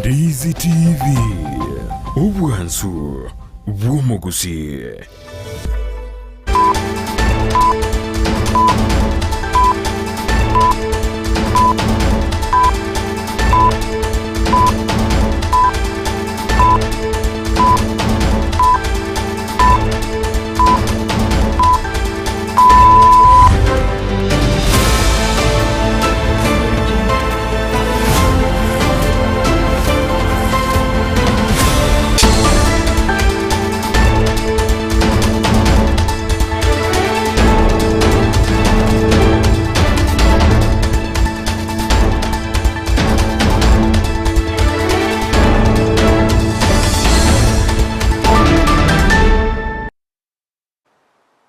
Ndizi TV, obwansu bw'omogusii.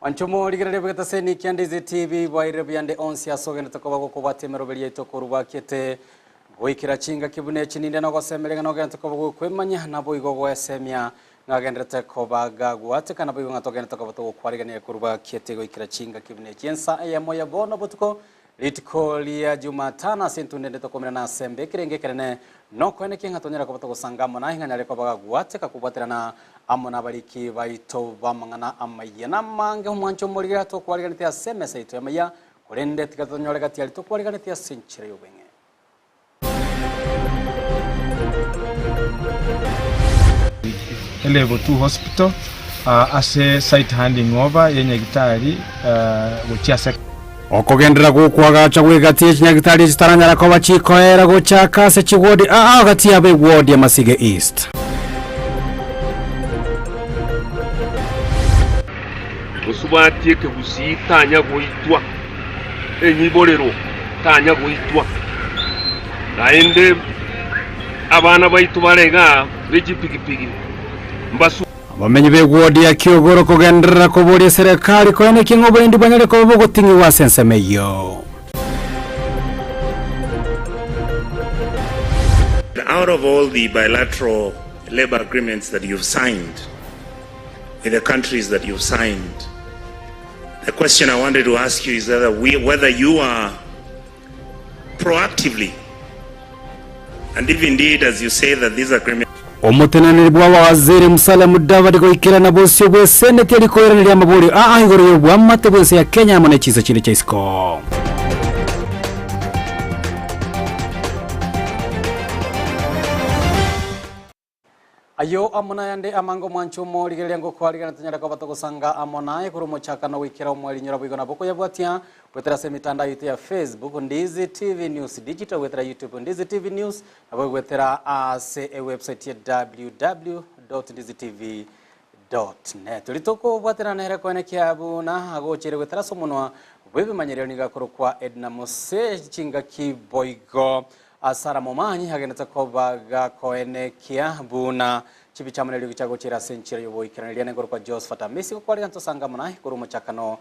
Mwanchomo rigereria bw'egetaseni kia Ndizi TV bwairire buyande onsi ase ogenderete koba gokobwatia emeroberi yaito korwa bwakiete goikera chingaki buna echi ninde nogosemeria ng'a nogenderete koba gokwemanya naboigo goesemia ng'agenderete koba gagwateka naboigo ng'a togenderete koba togokwarigania korwa bwakiete goikera chingaki buna echi ensa eyemo ya bono botuko Rituko ria Jumatano ase entunde ende tokomerana ase embe ekerenge ekenene, nokoenekia ng'a tonyare koba togosanga amo naye ng'a nyare koba gagwateka kobwaterana amo nabariki baito b'amang'ana amayia namange. Omwancho omorire tokwariganeti ase emesa yaito y'amaiya, korende tiga totonyore gati aria tokwariganeti ase enchera y'obweng'e. Level 2 Hospital ase site handing over ye nyagitari gochia ase. Okogenderera gw'okoagacha gw'egati ye chinyagitari echitaranyara koba chikoera gochaka ase chiwodi aa gati yabo ewodi ya Masige East. Mosubati ekegusii tanya goitwa, enyiborero tanya goitwa. Naende abana baito bare igaa be chipigipigi mbasu. Abamenyi b'ewodi ya Kiogoro kogenderera koboria eserekari koenekia ng'a oborendi bwanyare koba bogoting'igwa ase ensemo eyio. Out of all the bilateral labour agreements that you've signed with the countries that you've signed, the question I wanted to ask you is whether, we, whether you are proactively and if indeed as you say that this agreement Omoteneneri bw'abawaziri Musalia Mudavadi goikerana bosio bw'eseneti eri koiraneria amaborio aa igoro y'obwamate bw'ense ya Kenya amo ne chinse chinde chia isiko. Ayio amo nayande amange omwancho omorigereria ngokwarigereria tonyare koba togosanga amo naye korwa omochakano goikera omoerinyora boigo nabo okoyabwatia goetera ase emitandao yaito ya Facebook Ndizi TV News Digital goetera YouTube Ndizi TV News nabo goetera ase ewebsite ya www.ndizitv.net Rituko nere koenekia buna agocheire goetera ase omonwa bw'ebimanyererio nigo akorokwa Edna Mose chingaki boigo Ase Momanyi agenderete koba gakoenekia buna chibicha amo neriogi chiagochiera ase enchera y'oboikeraneria nengoro kwa Josephat Amisi gokwarigana tosanga amo naye korwa omochakano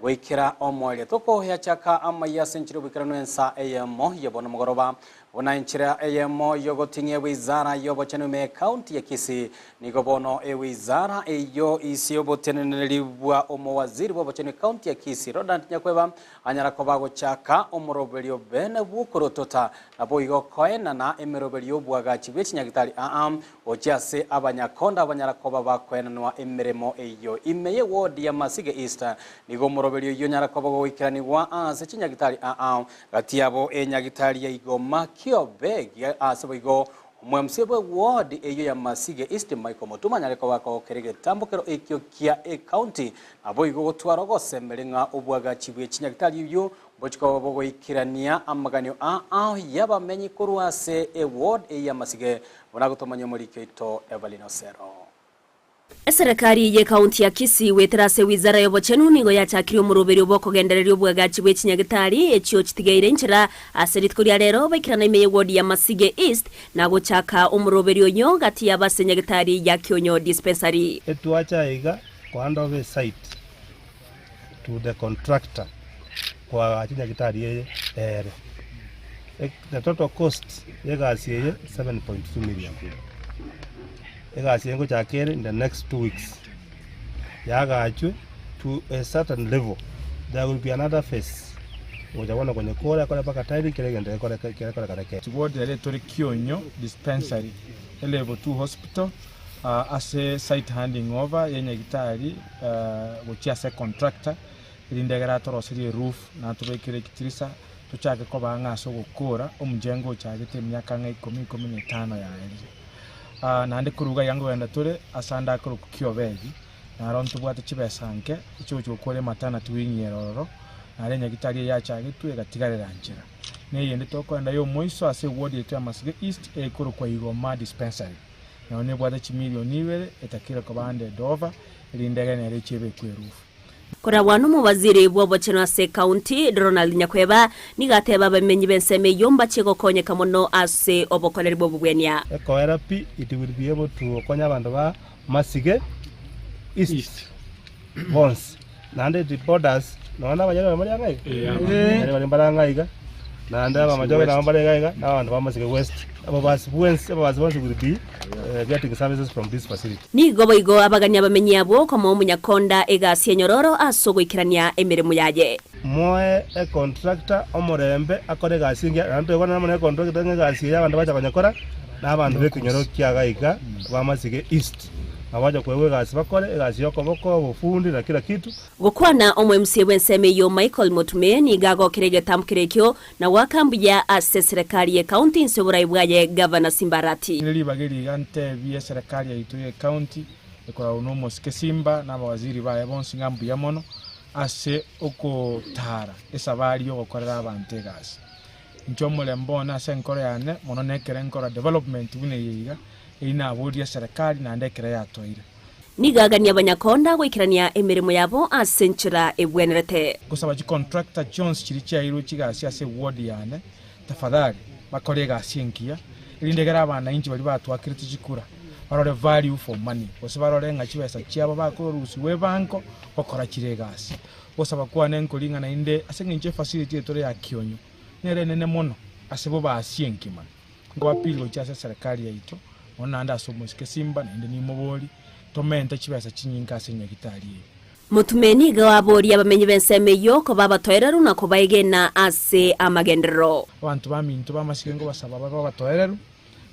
goikera omoerio. Tokoyachaka amaiya ase enchera y'oboikeranu ensa eyemo ya bono mogoroba buna enchera eyemo y'ogoting'ia ewizara y'obochenu ime ekaunti ya Kisii. Nigo bono ewizara eyio ise y'oboteneneri bwa omowaziri bw'obochenu ekaunti ya Kisii Ronald Nyakweba Anyara koba gochaka omoroberio bene bw'okorotota, naboigo koenana emeroberio y'obwagachi bwe chinyagitari aa, gochia ase abanyakonda abanyara koba bakoenanwa emeremo eyio. Ime ye ward ya Masige East, nigo omoroberio oyio onyara koba goikeranigwa ase chinyagitari aa, gati yabo enyagitari ya Igoma Kiobeg ase boigo Omwemsia bwe ward eyio ya Masige East Michael Mutuma anyare koba akogokera egetambokero ekio kia ecounty Naboigo gotwara ogosemeria ng'a obwagachi bwe chinyagitari oyio mbochie koba bogoikerania amaganio a ao y'abamenyi korwa ase eward eye y'amasige, buna gotomanya omoriki oito Evelyn Osero. Eserekari y'ekaunti ya Kisii goetera ase wizara y'obochenu nigo yachakirie omoroberio bw'okogendereria obwagachi bwe chinyagitari echio chitigeire inchera ase rituko ria rero baikirana ime y'eward ya Masige East na gochaka omoroberio oyio gati y'abase nyagitari ya Kionyo Dispensary. Etwacha iga Koanda obe site to the contractor koagacha nyagetari eye ere. The total cost y'egasi eye 7.2 million. Egasi eye ngochaka ere in the next 2 weeks. Yagachwe to a certain level, there will be another phase. Gocha bono konyekora akore mpaka tiling kera egento gekore kerekorekana kere. Ward ere tore Kionyo Dispensary, e level 2 hospital, ase site handing over ye nyagitari gochia ase contractor erinde egere atoroserie eroof na atobekere ekitirisa tochake koba ang'e ase ogokora omojengo ochagete emiaka ang'e ikomi, ikomi na etano yaerire. Naende korwa iga iga nkogenda tore ase ande akorokwa Kiobegi. Naro ntobwate chibesa nke echigochia gokora ematernity wing ere ororo, naro enyagitari eye yachagetwe egatigarera nchera. Na eyende tokoenda y'omoiso ase eward yaito ya Masige East ekorokwa Igoma Dispensary, nero nebwate chimilioni ibere etakire koba handed over erinde egere nere echi ebekwe eroof. Korabua nomowaziri bw'obochenu ase ekaunti, Ronald Nyakweba, nigo ateba abamenyi b'ensemo eyio mbachie gokonyeka mono ase obokoreri bw'obobwenia. Ekoera pi, it will be able to okonya abanto ba Masige East bonsi, naende it borders nonya na abanyarwanda bare ang'e iga, abanyarwanda bare ang'e iga, naende abamachoge nabo bare iga iga, na abanto ba Masige West, ababasi bwensi ababasi bonsi will be getting services from this facility. Nigo boigo abagania abamenyi abwo komoa omonyakonda egasi enyororo ase ogoikerania emeremo yaye. Moe econtractor omorembe akore egasi engiya, naende toigwane amo ne econtractor ng'a egasi eye abanto bacha konyekora na abanto b'ekenyoro kia iga ba Masige East, nabo bacha koegwa egasi bakore, egasi y'okoboko, obofundi na kila kitu. Gokwana omo-MCA bw'ensemo eyio Michael Motume nigo agokera egetamkero ekio na goaka mbuya ase eserekari y'ecounty inse oborai bwaye Gavana Simba Arati. Ere ribaga eri iga ntebie eserekari yaito y'ecounty ekoragwa nomosike Simba na abawaziri baye bonsi ng'a mbuya mono ase ogotaara esabari y'ogokorera abanto egasi. Inche omorembe one ase enkoro yane mono nekere nkora development buna eye iga, eyio naborie eserekari naende ekere yatoeire. Nigo agania abanyakonda goikerania emeremo yabo ase enchera ebwenerete. Ngosaba chicontractor chionsi chiria chiairwe chigasi ase eward yane, tafadhali bakore egasi engiya, erinde ekero abananchi baria batwakerete chikura barore value for money, gose barore ng'a chibesa chiabo bakorusiwa ebango gokora chire egasi. Gosaba kwane nkori ng'a naende ase eng'encho efacility eye tore ya Kionyo nere enene mono ase bobasi enkima, nkoappeal gochia ase eserekari yaito mono naende ase omosike Simba naende nimobori tomente chibesa chinyinge ase enyagitari eye. Motume nigo aborie abamenyi b'ensemo eyio koba abatoereru na kobaegena ase amagenderero. Abanto baminto b'amasike nkobasaba babe abatoereru,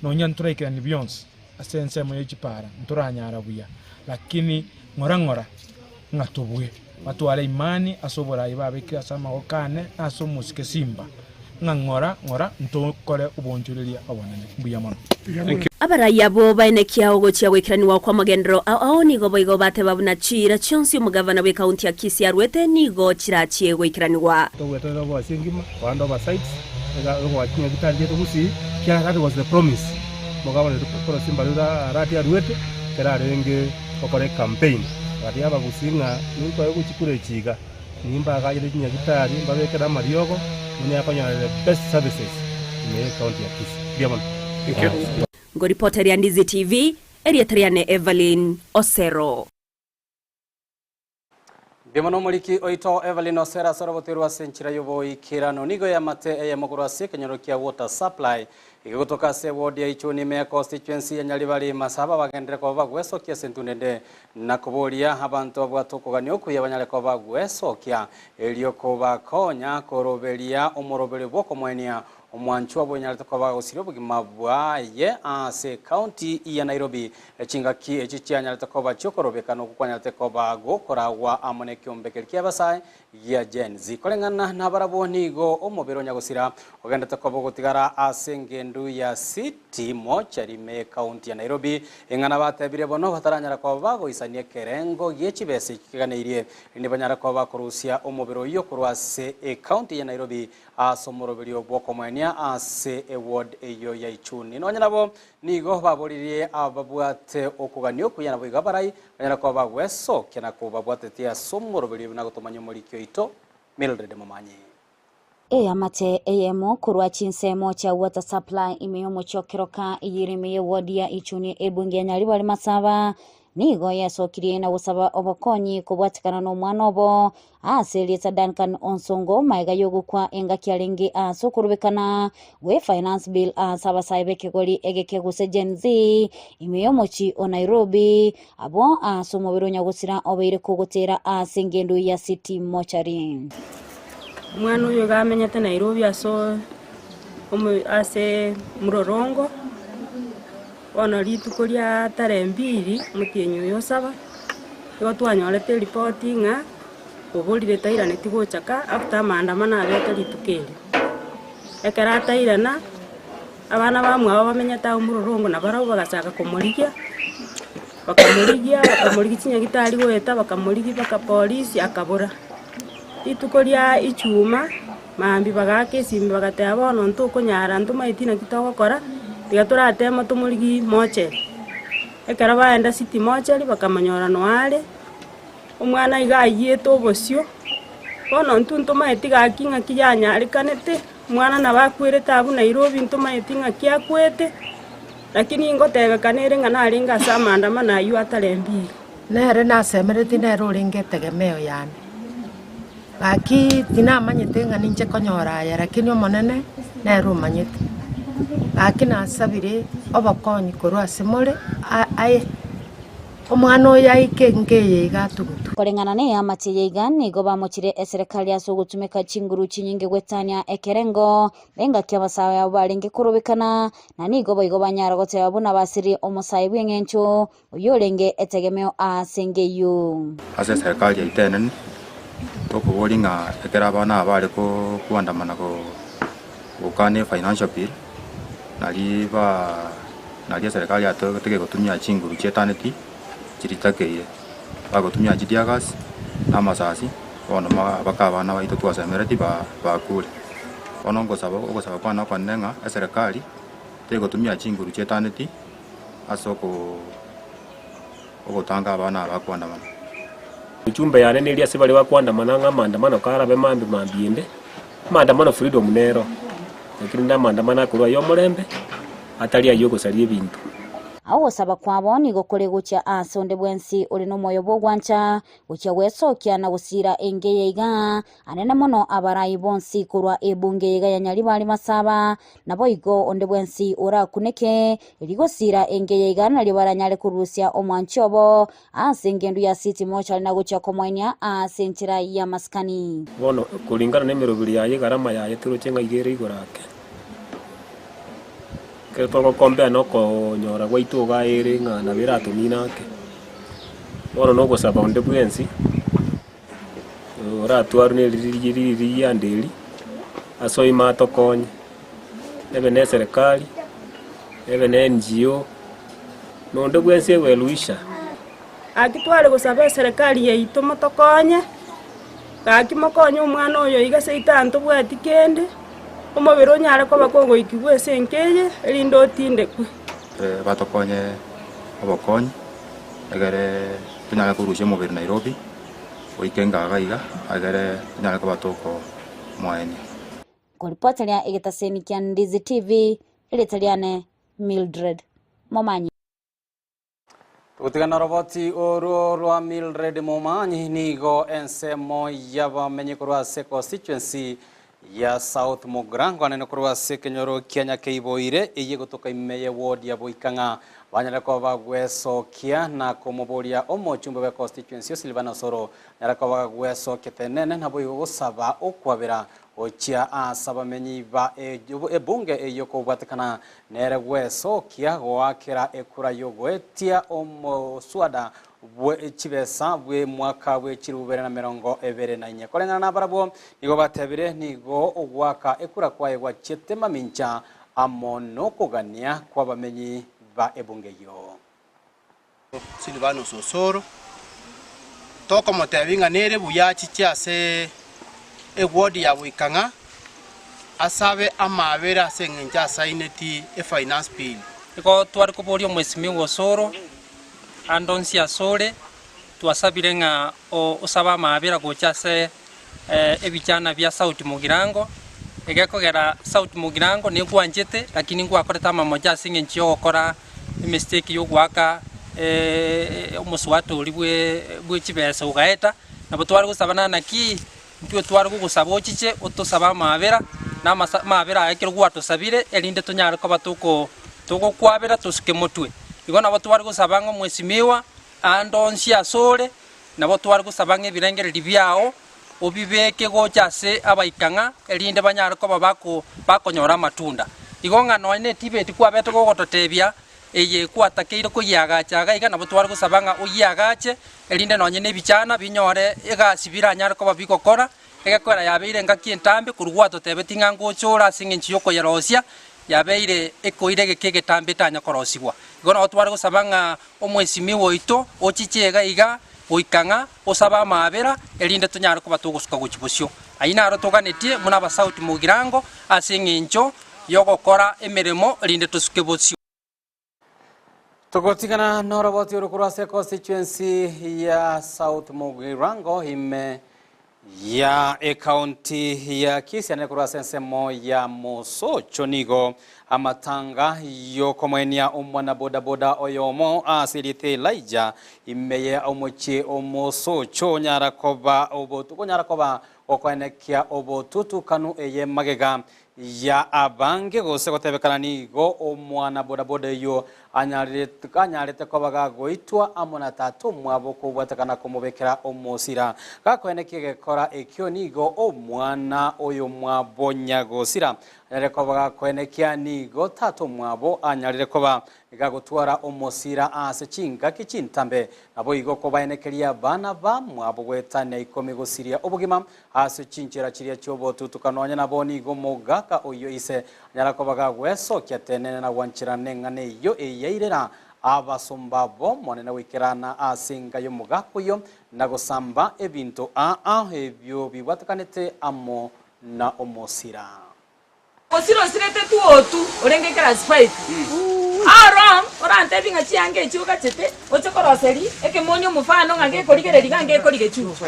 nonya ntoraikeranie bionsi ase ensemo ye chipara, ntoranyara buya, lakini ng'ora ng'ora ng'a tobue. Batware imani ase oborai babekire ase amagoko ane na ase omosike simba, ng'a ng'ora ng'ora ntokore oboonchoreria obonene. Mbuya mono. Abarai abwo baenekia ogochia goikeranigwa kw'amagenderero ao ao nigo boigo bateba buna chiira chionsi omogavana bw'ekaunti ya Kisii arwete nigo chirachie goikeranigwa. Togweterera oboasi engima, koanda oversights, ega ogoa chinyagitari chiaito gusii, ekiagera that was the promise omogabana oito Paul Simba Rura Arati aruete ekero arenge gokora ecampaign, agatebia abagusii ng'a ninkoe gochikura echi iga, nimbagachere chinyagitari, mbabekere amariogo, buna akonyora the best services ime ye county ya Kisii. Mbuya mono. Ngoripoteria Ndizi TV, erieta riane Evelyn Osero. Mbuya mono omoriki oito Evelyn Osero ase oroboterwa ase enchera y'oboikeranu. Nigo eamate eyemo korwa ase ekenyoro kia Water Supply egegotoka ase eward ya Ichuni ime ya constituency ya Nyaribari Masaba bagenderere koba bagwesokia ase entunda ende na koboria abanto babwate okogania okuya banyare koba bagwesokia erio kobakonya koroberia omoroberio bw'okomoenia Omwanchwa bwenyarete koba agosiria obogima bwaye ase ekaunti ya Nairobi. Chingaki echi chianyarete koba chi'okorobekana okwo kwanyarete koba gokoragwa amo nekeombe keria ki'abasae gia Gen Z. Koreng'ana nabarabwo nigo omobere o nyagosira ogendete koba ogotigara ase engendu ya City Mortuary ime y'ekaunti ya Nairobi. Eng'ana batebire bono bataranyara koba bagoisania ekerengo gie chibesa eki keganeirie rinde banyare koba bakorusia omobere oyio korwa ase ekaunti ya Nairobi Ase omoroberio bw'okomoenia ase eward eyio ya Ichuni. Nonya nabo nigo baboririe ababwate okogania okuya naboigo abarai banyare koba bagwesokia na kobabwatetie ase omoroberio buna gotomanya omoriki oito Mildred Momanyi. Eamate eyemo korwa chinsemo chia Water Supply ime y'omochie o Keroka eyio ere ime y'eward ya Ichuni ebunge ya Nyaribari Masaba Nigo yesokirie na gosaba obokonyi kobwatikana nomwana obo ase erieta Duncan Onsongo maega yogokwa engaki arenge ase okorubekana gwe Finance Bill ase abasae b'ekegori egeke gose Gen Z ime y'omochi o Nairobi abwo ase omobere o nyagosira obeire kogotera ase engendo ya City Mortuary. Omwana oyo iga amenyete Nairobi ase omo ase mororongo, bono rituko ria tarehe mbiri omotienyi oyo osaba, nigo twanyorete eripoti ng'a oborire tairaneti gocha ka after amaandamano abete rituko erio. Ekero atairana, abana bamwabo bamenyete agwo mororongo nabarabwo bagachaka komorigia, bakamorigia bakamorigia chinyagitari goeta bakamorigia mpaka polisi akabora. Rituko ria ichuma, mambia bagaaka esimi bagateba bono ntokonyara ntomaeti naki togokora, tiga toratema tomorigie mochari. Ekero baenda city mochari bakamonyora noyo are, omwana iga ayiete obosio, bono intwe ntomaeti gaki ng'aki yanyarekanete, omwana nabo akwerete abwo Nairobi ntomaeti ng'aki akwete, lakini ngotebekana ere ng'a narenge ase amaandamano aywo atarembire. Nere nasemeretie nere orenge etegemeo yane. Gaki tinamanyete ng'a ninche konyora aya, lakini Omonene nere omanyete. Gaki nasabire obokonyi korwa ase more, aye omwana oyo aike enka eye iga atugutwe. Koreng'ana neamate eye iga nigo bamochire eserekari ase ogotumeka chinguru chinyinge gwetania ekerengo engaki abasae abwo barenge korobekana, na nigo boigo banyara goteba buna basiririe omosae bw'eng'encho Oyio orenge etegemeo aase ngeyio. Ase eserekari yaito enene, tokoboria ng'a ekero abana aba bare koandamana gokana efinancial bill, nari ba nari eserekari yatotege gotumia chinguru chietaneti chiria chitakeire, bagotumia chitear gas na amasasi, bono mpaka abana baito twasemeretie bakure. Bono ngosaba ogosaba kwane okonene ng'a eserekari tegotumia chinguru chietaneti. ase ogotanga abana aba bakoandamana. Echumbe yane neria ase baria bakoandamana ng'a amaandamano karabe mambia mambia ende, amaandamano freedom nero, lakini rende amaandamano akorwa aye omorembe, atari ayio ogosaria ebinto. Ogosaba kwabo nigo kore gochia aase onde bwensi ore nomoyo bw'ogwancha, gochia gwesokia na gosiira enka eye iga, Anene mono abarai bonsi korwa ebunge eyeiga ya Nyaribari Masaba, naboigo onde bwensi orakuneke rigosira enka eyeiga nario baranyare korusia omwanchi obo ase engendu ya City Mortuary na gochia komoenia ase enchera y'amasikani. Bono koringana nemeroberi yaye egarama yaye toroche ng'a iga ere igoro ake. Ekero togokompea na okonyora gwaito iga ere ng'a nabo eratomine ake. Bono nogosaba onde bwensi. Oratwarwe ne riria riria eri, ase oime atokonye, ebe ne eserekari, ebe ne NGO, na onde bwensi well wisher. Gaki tware gosaba eserekari yaito motokonye, gaki mokonye omwana oyo iga seito aa ntobwati kende, omobere onyare koba kogoikigwa ase enka eye, erinde otindekwe. Batokonye obokonyi, egere tonyare korusia omobere Nairobi. Goika engaga iga, agere tonyare koba tokomoenia. Nkoripoteria egetaseni kia Ndizi TV, erieta riane Mildred Momanyi. Togotigana noroboti orwo rwa Mildred Momanyi nigo ensemo y'abamenyi korwa ase constituency ya South Mugirango anene korwa ase ekenyoro kia Nyakeiboire eyio egotoka ime ye ward ya Boikang'a banyare koba bagwesokia na komoboria omochumbe bwe constituency o Silvana Osoro anyare koba bagwesokia tenene naboigo gosaba okwabera gochia ase abamenyi ba ebunge eyio kobwatekana nere gwesokia goakera ekura yogoetia omoswada bwe chibesa bw'emwaka bwe chilifu bibere na emerongo ebere na inye. Koreng'ana nabarabwo nigo batebire, nigo ogoaka ekura kwaye gwachiete mamincha amo nokogania kw'abamenyi ba ebunge eyio. Silvanus Osoro, tokomotebia ng'a nere buya achiche ase eward ya Boikang'a asabe amabera ase eng'encho asaineti efinance bill. Igo tware koboria omwesimigwa Osoro Ande onsi asore twasabire ng'a osabe amaabera gocha ase ebichana bia South Mugirango, egekogera South Mugirango negwanchete lakini ngwakorete amamocha ase eng'encho yogokora emistake yogoaka omoswata oria bwe chibesa ogaeta, nabo tware gosaba naki intwe tware gogosaba ochiche otosabe amaabera, na amaabera aya ekero gwatosabire erinde tonyare koba toko togokwabera tosuke motwe. Igo nabo tware gosaba ng'a omwesimiwa aande onsi asore, nabo tware gosaba ng'a ebirengererio biao. obibeke gocha ase abaikang'a, erinde banyare koba bako bakonyora amatunda. Igo ng'a nonya ne tibeti kwabete gogototebia, eye gwatakeire koyiagacha iga iga, nabo tware gosaba ng'a oyiagache, erinde nonye ne ebichana binyore egasi biranyare koba bigokora, egekoera yabeire engaki entambe korwa gwatotebetie ng'a ngocha ore ase eng'encho y'okoyerosia, yabeire ekoira egeka egetambe etanya korosigwa. Igo nabo tware gosaba ng'a omwesimigwa oito ochiche iga iga goika ng'a osabe amaabera, erinde tonyare koba togosuka gochia bosio. Ayio naro toganetie buna abasauti mogirango ase eng'encho y'ogokora emeremo erinde tosuke bosio. Togotigana noroboti oro korwa ase constituency ya South Mugirango ime ya ekaunti ya Kisii ane korwa ase ensemo ya Mosocho nigo amatanga yokomoenia omwana bodaboda oyomo ase erieta Elijah ime ya omochie o Mosocho onyara koba obotu onyara koba okoenekia obotutukanu eye magega ya abange gose gotebekana nigo omwana bodaboda eywo anyarete anyarete koba gagoitwa amo na tata omwabo kobwatekana komobekera omosira. Gakoenekia egekora ekio nigo omwana oyo mwabo nyagosira anyarire koba gakoenekia nigo tata omwabo anyarire koba gagotwara omosira ase chingaki chintambe nabo igo kobaenekeria abana bamwabo goetania ikomi gosiria obogima ase chinchera chiria chiobotutuka nonya nabo nigo omogaka oyio ise anyara koba gagwesokia tenene na gwancherana neng'ana eyio eyairera abasomba b'Omonene goikerana ase enka y'omogaka oyio na gosamba ebinto aa ebio bibwatekanete amo na omosira. Osire osirete tu otu orenge class five. Aro orantebie ng'a chianga echi ogachete oche koroseria ekemoni omofano ng'a gekorigereria iga ngekorigia chuchu.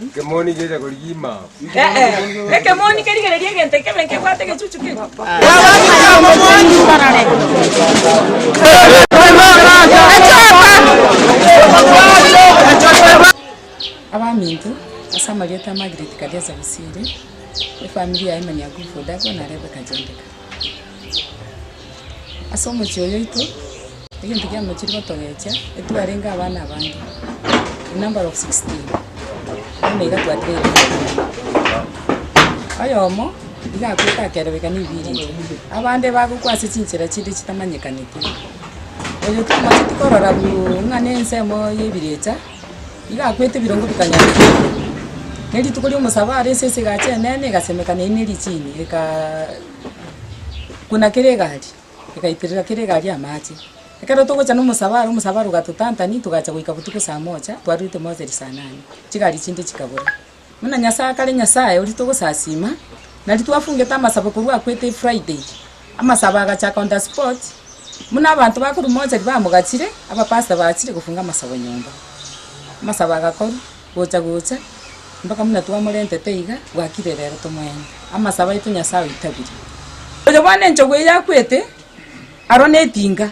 Ekemoni gecha korigia imao. Eh-eh, ekemoni kerigereria egento ekebe nkebwate egechuchu keria. Abaminto, ase amarieta a Margaret Kariasa Bosire, efamiri yaye Mania Group Odago na Rebecca Jendeka. Ase omochie oyo oito, egento kiamochire gotogecha, etwarenge abana abange, a number of 16, bono iga twatigaire ikomi. Oyomo, iga akwete akerebeka nibiriri, abande bagokwa ase chinchera chinde chitamanyekaneti. Oyo twamacheti korora buu ng'a na ensemo ya ebirecha. Iga akwete ebirongo bikanyareka. Ne rituko ria omosabaro esese egacha enene egasemeka naende ne richini ekaa kuna kera egari, egaiterera kera egari amache. Ekero togocha na omosabaro, omosabaro ogatotantani togacha goika botuko saa moja, twarurete mochari saa nane, chigari chinde chikabora. Buna Nyasaye akare Nyasaye oria togosasima, nario twafungete amasabo korwa akwete Friday, amasabo agachaka on the spot, buna abanto bakorwa mochari bamogachire, abapastor bachire gofunga amasabo nyomba. Amasabo agakorwa, gocha gocha, mpaka buna twamorentete iga, bwakire rero tomoende. Amasabo aito Nyasaye oitabire. Oyo bono enchogu eye akwete, aro na etinga.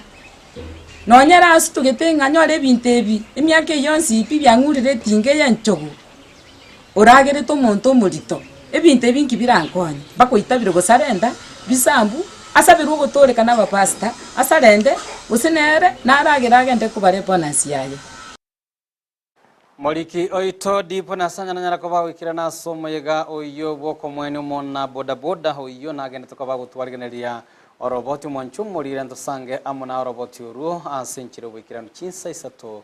Nonya ere asutugete ng'a anyore ebinto ebi, emiaka eye yonsi pi biang'urire etinga eye enchogu, oragerete omonto omorito, ebinto ebi nki birankonye? Mpaka oitabire gose arenda bisambu, asabirwe ogotooreka na abapastor, asarende, gose nere naragere agende kobara ebonus yaye. Moriki oito Dipo Nasanya nanyara koba goikerana ase omoyega oyio bw'okomoenia omona bodaboda oyio nagendete koba gotwarigeneria oroboti omwancho omorire ntosange amo na oroboti orwo ase enchera oboikeranu chinsa isato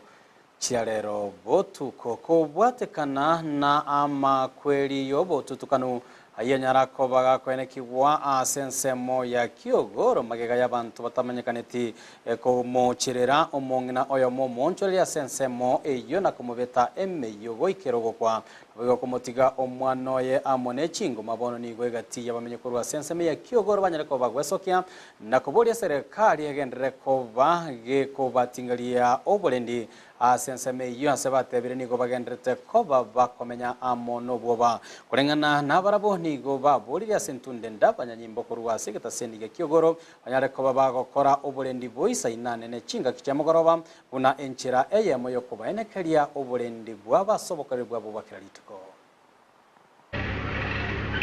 chia rero botuko kobwatekana na amakweri y'obotutukanu ayio anyara koba gakoenekigwa ase ensemo ya Kiogoro magega y'abanto batamanyekaneti komocherera omong'ina oyomo omoonchoreria ase ensemo eyio na komobeta emeyio goikera ogokwa. Naboigo komotiga omwana oye amo ne chingoma bono nigo egati y'abamenyi korwa ase ensemo ya Kiogoro banyare koba gwesokia na koboria serikali egenderere koba gekobatingaria oborendi ase ensemo eyio ase batebire nigo bagenderete koba bakomenya amo nobwoba. Koreng'ana nabarabwo nigo baborire ase entunde nda abanyanyimbo korwa ase egetaseni gia Kiogoro banyare koba bagokora oborendi boisa inane ne chingaki chia mogoroba buna enchera eyemo y'okobaenekeria oborendi bwabo ase obokoreri bwabo bwa kera rituko.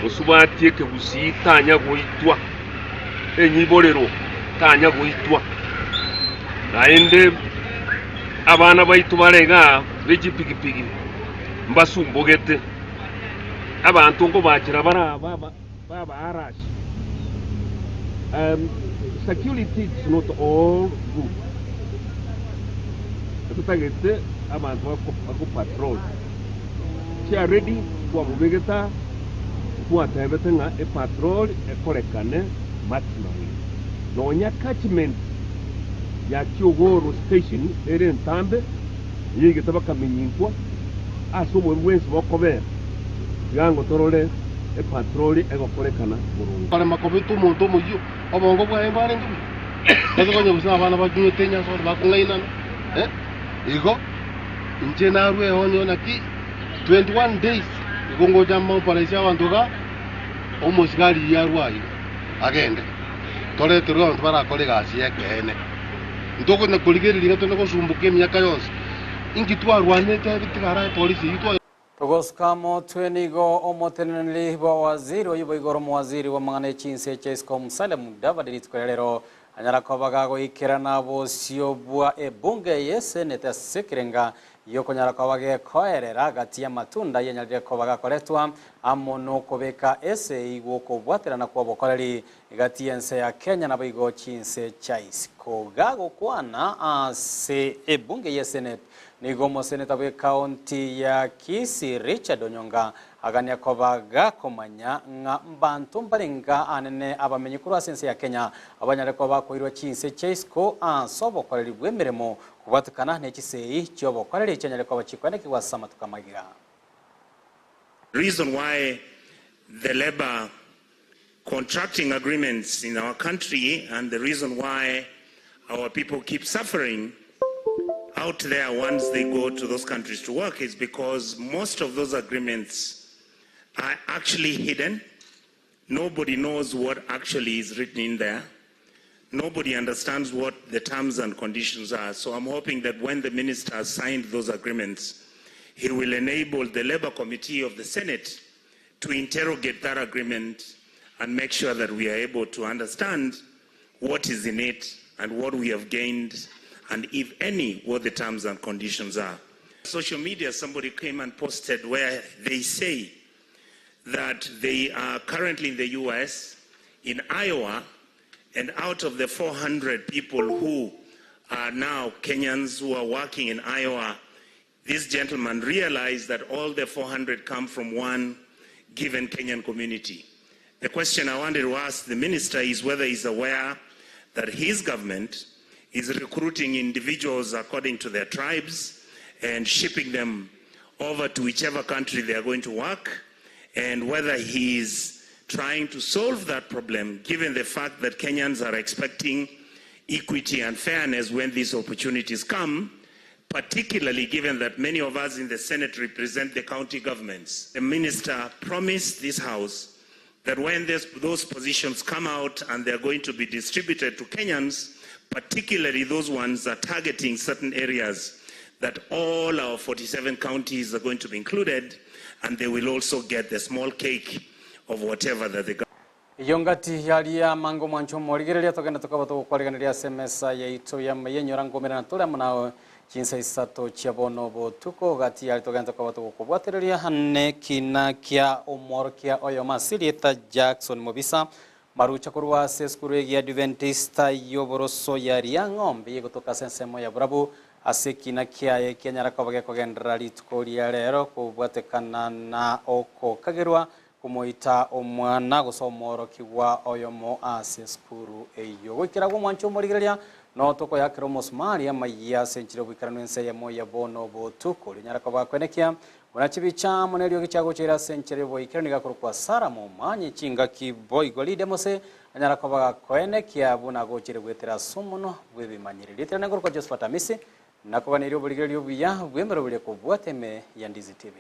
Mosubati ekegusii tanya goitwa, enyiborero tanya goitwa. Naende abana baito bare igaa be chipigipigi Mbasumbogete abanto nkobachera bare aba b'Abaarashi. Security it's not all good. Totagete abanto bako patrol. Chiaredi twamobegete aa, twatebete ng'a epatrol ekorekane maximumly. Nonya catchment ya Kiogoro station ere entambe, eyaigete bakamenyintwa ase obobe bwensi bokobera, tiga ngo torore epatrol egokorekana boronge. Korema kobeta omonto omoyio, obongo bwaye mbwarenge buya. Gose konya gose abana bakinywete enyasore bakong'ainana, eh, igo inche narue eonyo naki 21 days igo ngocha moparaisie abanto igaa, omosigari riria arwe aiga agende, toreterwe abanto barakore egasi y'ekeene. Ntokonya korigereria ng'a tore gosumboka emiaka yonsi, inki twarwanete ebitigara epolisi eyio twa. Togosuka motwe nigo omoteneneri bwa waziri oyio boigo ore omowaziri bw'amang'ana e chinse chia isiko Musalia Mudavadi rituko ria rero anyara koba gagoikerana bosio bwa ebunge ye senate ase ekerenga giokonyara koba gekoerera gati y'amatunda yanyarire koba gakoretwa amo nokobeka esegi gw'okobwaterana kw'obokoreri Egati y'ense ya Kenya naboigo chinse chia isiko. Gagokwana ase ebunge ye Senate, nigo omoseneta bw'ecounty ya Kisii Richard Onyonga agania koba gakomanya ng'a mbanto mbarenga anene abamenyi korwa ase ense ya Kenya abanyare koba bakoirwa chinse chia isiko ase obokoreri bw'emeremo kobwatekana ne chisegi chiobokoreri chianyare koba chikoenekigwa ase amatuko amaiga. Reason why the labour contracting agreements in our country and the reason why our people keep suffering out there once they go to those countries to work is because most of those agreements are actually hidden. Nobody knows what actually is written in there. Nobody understands what the terms and conditions are. So I'm hoping that when the minister has signed those agreements, he will enable the Labor Committee of the Senate to interrogate that agreement and make sure that we are able to understand what is in it and what we have gained and if any, what the terms and conditions are. Social media, somebody came and posted where they say that they are currently in the US, in Iowa, and out of the 400 people who are now Kenyans who are working in Iowa, this gentleman realized that all the 400 come from one given Kenyan community. The question I wanted to ask the minister is whether he's aware that his government is recruiting individuals according to their tribes and shipping them over to whichever country they are going to work, and whether he is trying to solve that problem, given the fact that Kenyans are expecting equity and fairness when these opportunities come, particularly given that many of us in the Senate represent the county governments. The minister promised this House that when this, those positions come out and they're going to be distributed to Kenyans, particularly those ones that are targeting certain areas, that all our 47 counties are going to be included and they will also get the small cake of whatever that the Eyio ngati yaria amange omwancho omorigereria togende tokaba togokwariganeria ase emesa yaito y'amayenyora nkomerana tore amo nawe chinsa isato chia bono botuko gati yaria togende tokaba togokobwatereria nekina kia omworokia oyomo ase erieta Jackson Mobisa Marucha korwa ase esukuru y'Egiadventista y'oboroso ya Riang'ombe egotoka ase ensemo ya Borabu ase ekina kiaye kianyara koba gekogenderera rituko ria rero kobwatekana na okokagerwa Komoita omwana gose omworokigwa oyomo ase esukuru eyio. Goikera gw'omwancho omorigereria, no tokoyakera omosumari amayia ase enchera y'oboikeranu ense eyemo ya bono botuko. Rinyara koba kwenekia buna chibicha amo neriogi chiagocheire ase enchera y'oboikeranu iga korokwa Sara momanye chingaki boigo ridemose anyara koba gakoenekia buna agocheire goetera ase omonwa bw'ebimanyereri. Rietera nengorokwa Josephat Amisi, nakoganeria oborigereria obuya bw'emeroberi ekobwata ime ya Ndizi TV.